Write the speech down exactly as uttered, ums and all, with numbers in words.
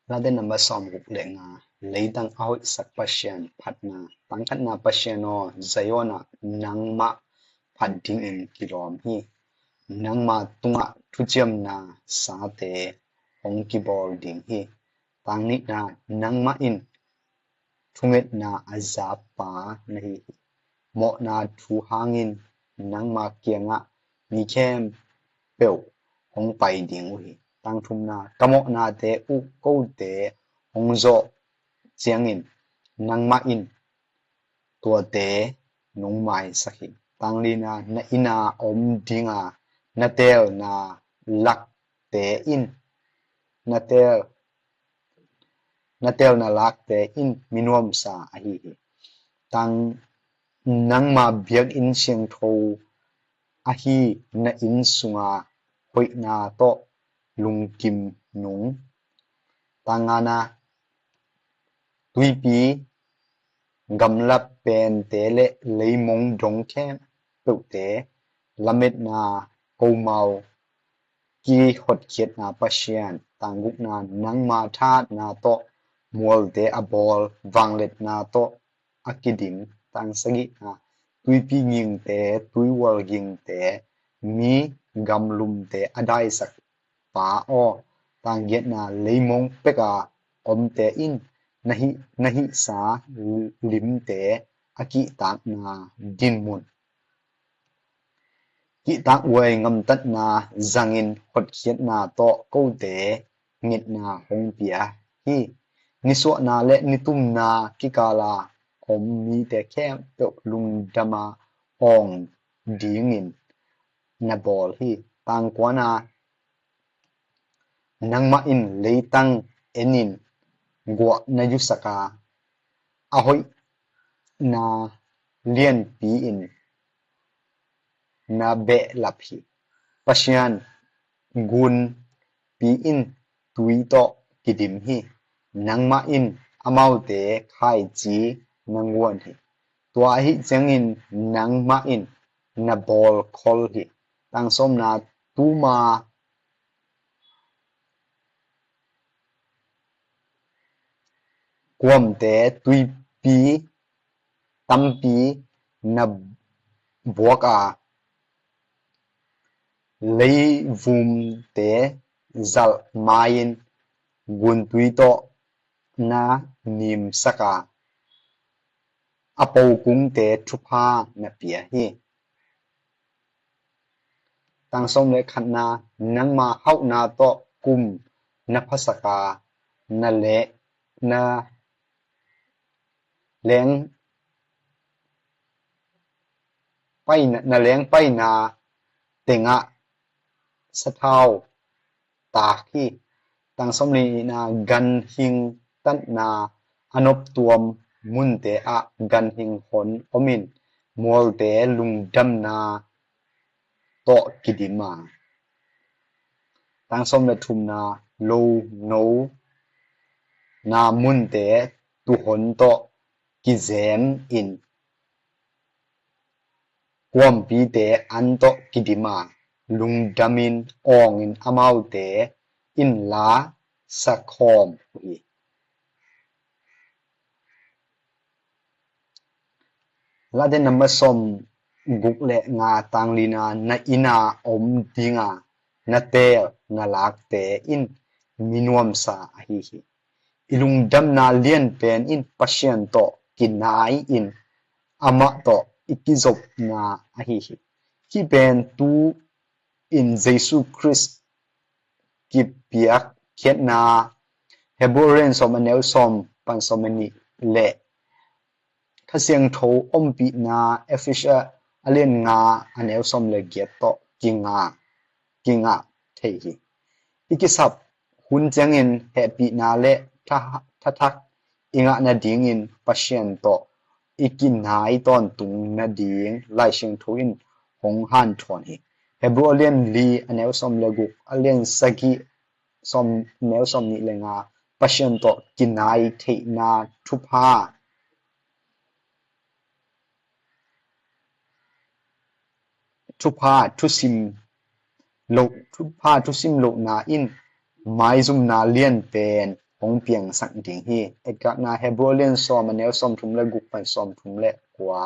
Late nambat sawm guk le nga. Leitang a hoihsak Pasian phatna. Tangkhatna Pasian aw, Zion ah nangmah phat dingin kilawm hi. Nangma tungah thuciamna sate hong kibawl ding hi. Tangnihna, nangmah in thungetna a zapa na hi hi. Mawhna thu hangin nangma kiangah mi khempeuh hong pai ding uh hi. Tangthumna, ka mawhnate uh kote hong zawh ciangin nangmah in tuate nong maisak hi. Tanglina, na inn a om dinga na teelna lakte in na teel na teelna lakte in mi nuamsa ahi hi. Tang, nangma biakinn siangtho ahi na inn sunga hoihna tawh lungkim nung. Tangngana, tuipi gamla pente le leimong dong khempeuhte lametna komau kihotkhiatna Pasian. Tanggukna, nangma thahatna tawh mualte a bawl, vangliatna tawh a kidim. Tangsagihna, tuipi gingte, tuiual gingte, mi gamlumte a daisak Pa aw. Tanggiatna, leimong peka omte in na hih, na hihsa limte a kihtakna dinmun. Kihtak uai, gamtatna zangin hotkhiatna tawh kote ngetna hong pia hi. Nisuahna le nitumna kikala om mite khempeuh lungdama awng dingin na bawl hi. Tangkuana, nangmah in leitang enin guah na yusaka, a hoihna lianpi in na behlap hi. Pasian, gunpi in tui tawh kidim hi. Nangmah in amaute khaici na guan hi. Tua ahi ciangin nangmah in na bawl khol hi. Tangsawmna, tuma kuamte tuipi tampi na buak a, leivumte zalh mai-in guntui tawh na nimsak a, a pokungte thupha na pia hi. Tangsawm le khatna, nangma hauhna tawh kum na phasak a, na le na leng paina, na leng paina tengah sathau tak hi. Tangsawm le nihna, ganhing tatna a noptuam munte ah ganhing hon omin mualte lungdamna tawh kidim a. Tangsawm le thumna, lo no na munte tuhon tawh kizem in kuampite an tawh kidim a, lungdamin awngin amaute in la sakhawm uh hi. Late nambat sawm guk le nga, tanglina, na inn a om dinga na teel na lakte in mi nuamsa ahi hi. I lungdamna lianpen in Pasian tawh kinai in amah tawh i kizopna ahi hi. Hih pen tu in Jesu Khrist kipiak khiatna, Hebrew a lian sawm a neu sawm pan sawm a nih le Kha Siangtho ompihna Efesa a lian nga a neu sawm le giat tawh kingah, kingah thei hi. I kisap hun ciangin hehpihna le tha-, thathak i ngah nadingin Pasian tawh i kinai tawntung nading Lai Siangtho in hong hanthawn hi. Hebrew a lian li a neu sawm le guk, a lian sagih sawm, neu sawm nih le nga, Pasian tawh kinai theihna thupha, thupha thusim loh, thupha thusim lohna in maizumna lianpen hong piangsak ding hi. Etkiakna Hebrew lian sawm, a neu sawmthum le guk pan sawmthum le kua.